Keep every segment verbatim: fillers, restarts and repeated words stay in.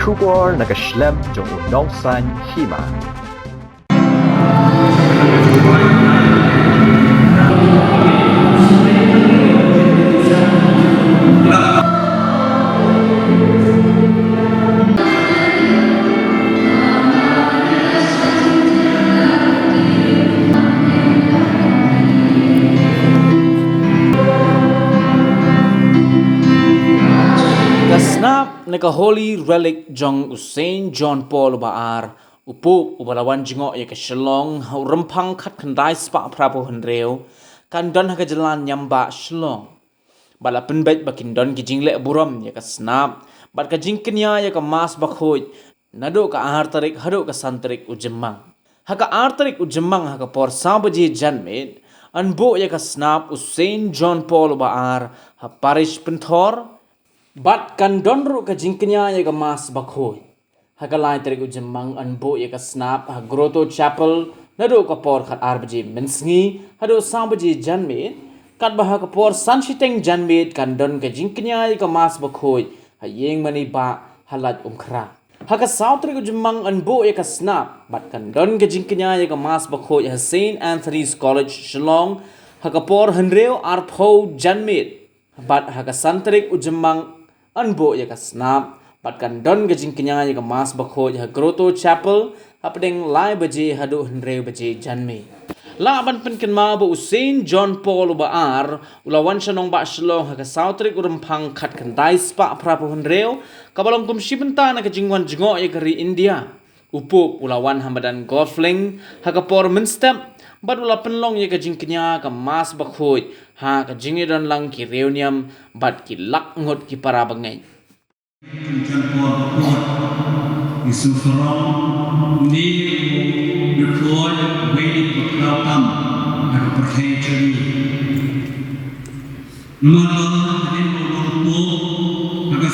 Khubor na ka shlem jong u nongsan hima. Ka snap na ka Holy Relic jong u Saint John Paul uba ar, u Pope uba la wan jngoh ïa ka Shillong ha u rymphang khatkhyndai spah phraphew hynriew, kan don ha ka jylla Niambah Shillong. Bad la pynbeit ba kin don ki jingleh burom ïa ka snap bad ka jingkñia ïa ka Mass Bakhuid naduh ka ar tarik haduh ka san tarik u Jymmang. Ha ka ar tarik u Jymmang ha ka por saw baje janmiet, yn buh ïa ka snap u Saint John Paul uba ar ha Parish Pynthor, bad kan don ruh ka jingkñia ïa ka Mass Bakhuid. Ha ka lai tarik u Jymmang yn buh ïa ka snap ha Grotto Chapel naduh ka por khatar baje mynsngi haduh saw baje janmiet, katba ha ka por san shiteng janmiet kan don ka jingkñia ïa ka Mass Bakhuid ha ïing mane bah ha Laitumkhrah. Ha ka saw tarik u Jymmang yn buh ïa ka snap bad kan don ka jingkñia ïa ka Mass Bakhuid ha Saint Anthony's College Shillong ha ka por hynriew arphew janmiet. Bad ha ka san tarik u Jymmang yn buh ïa ka snap bad kan don ka jingkñia ïa ka Mass Bakhuid ha Grotto Chapel hapdeng lai baje haduh hynriew baje janmiet. Lah ban pynkynmaw ba u Saint John Paul uba ar u la wan sha nongbah Shillong ha ka saw tarik u Rymphang khatkhyndai spah phraphew hynriew, kaba long kum shi bynta na ka jingwan jngoh ïa ka ri India. U Pope u la wan ha madan Golf Link ha ka por mynstep bad u la pynlong ïa ka jingkñia ka Mass Bakhuid ha ka jingïadon lang ki riewniam bad ki lak ngut ki para bangeit. Jan por bakhuid, Isu sarong, ni u bakhuid, wei ni bakhuid tam, ha ka pyrthei jong ngi. Namar ba hadien ba u long u Pope, ha ka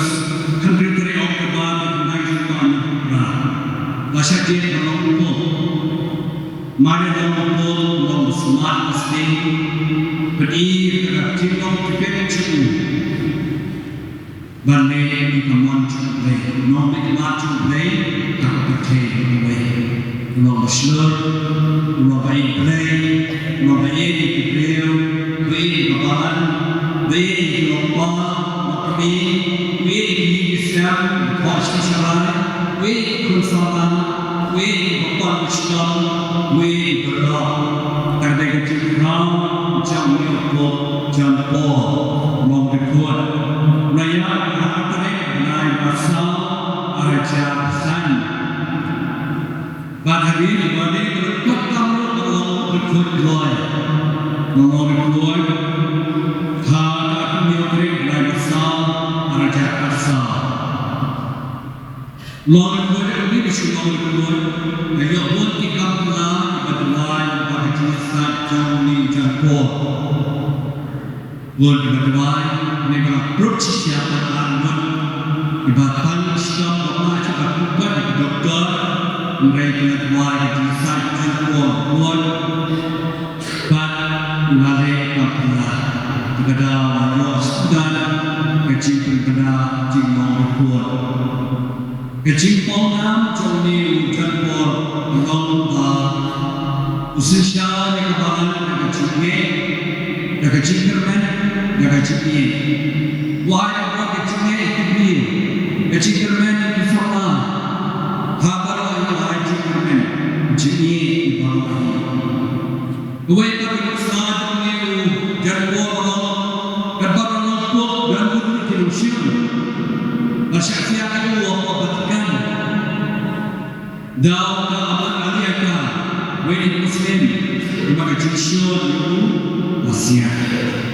hynriew tarik October, khyndai spah hynñiew phra, la shah jied ba u long u Pope. Mar u long u Pope, u long ba smat ba sdang, pyni ïa ka jinglong tbit jong u. Ban leh ïa ka mon jong U Blei, nongbishar jong U Blei, ha ka pyrthei kawei. U long ba shlur, u long ba ïeit Blei, u long ba ïeit ïa ki briew, ba ïeit ïa ka balang, ba ïeit ïa ki longkmie, longkmie, ba ïeit ïa ki ïing ki sem, ba thoh sha ki shalai, ba ïeit ïa ki khun samla, ba ïeit ïa ki ba pan ba shnong, ba ïeit ïa ki baroh. Ka dei ka jingkhraw jong u Pope John Paul, u long u dkhot. U la ïaid ha ka tarik bnai Marsaw, ar hajar san. Bad ha ri India, u la dei u dkhot tam ruh, u long u dkhot Blei. U long u dkhot ha ka hynñiew tarik bnai Marsaw, ar hajar arphew saw. Long u dkhot, u dei u shu long u dkhot. Nga ïoh bun ki kam phylla kiba duwai lyngba ka jingïasaid jong une u John Paul. Bun kiba duwai, ne ba la pynruh shisha ba ar ngut kiba tang shitom ba ma shu ba pynpat ïa ka doktor. Hynrei ki la duwai ka jingïasaid jong u John Paul bun. Bad u la leh kam phylla. Te ka daw ba ïoh sdang ka jingpynbna jinglong dkhot. Ka jingpynbna jong une u John Paul ka long ba u synshar ïa ka balang da ka jingngeit, da ka jingkyrmen, da ka jingïeit. U ai ïa ka jingngeit ïa ki briew, ka jingkyrmen ïa ki samla. Ha baroh hi u ai jingkyrmen, jingïeit ïa baroh hi. Kawei pat ka nuksa jong une u John Paul ka long, katba u long u Pope, don bun ki nongshun ba shah thiah ïa u hapoh Vatican. Da u Amat Haliakha, uwei na ki Muslim, namar ka jingshun ïa u la siat.